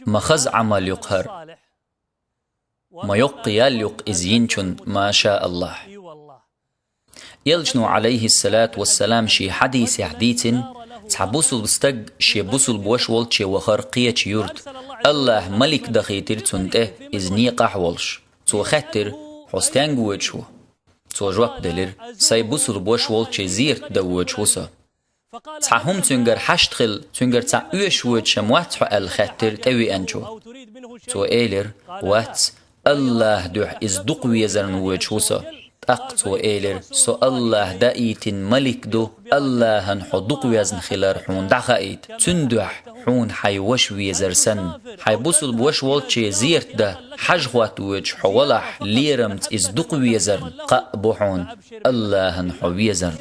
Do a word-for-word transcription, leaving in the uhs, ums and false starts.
Ма хаза Ӏамал ю-кх хӀара. Ма йоккха ял ю-кх иза йинчун, машааллахӀ. Элчано, Ӏалайхиссалату вассалам, ший хьадисехь дийцина, цхьа бусулба стаг шен бусулба ваша волче вахара кхечу юрта. АллахӀа малик дахийтира цунна тӀе, иза некъахь а волуш. Цо хаьттира: «Хьо стенга воьдуш ву?» Цо жоп делира: «Сайн бусулба ваша волче зерат дан воьдуш ву со». «Цхьа хӀума цуьнгара хьашт хилла, цуьнгара цхьаъ оьшуш воьдуш-м вац хьо?» аьлла хаьттира тӀевеанчо. Цо элира: «Вац, АллахӀан дуьхьа иза дукха везарна воьдуш ву со». ТӀаккха цо элира: «Со АллахӀа даийтина малик ду, АллахӀана хьо дукха везна хилар хьуна дӀахаийта. Цуьнан дуьхьа хьуна хьайн ваша везар санна. Хьайн бусулба ваша волче зерат дан, хьажа хӀотта воьдуш хьо валахь, лерамца иза дукха везарна кхаъ бу хьуна, АллахӀана хьо везарна».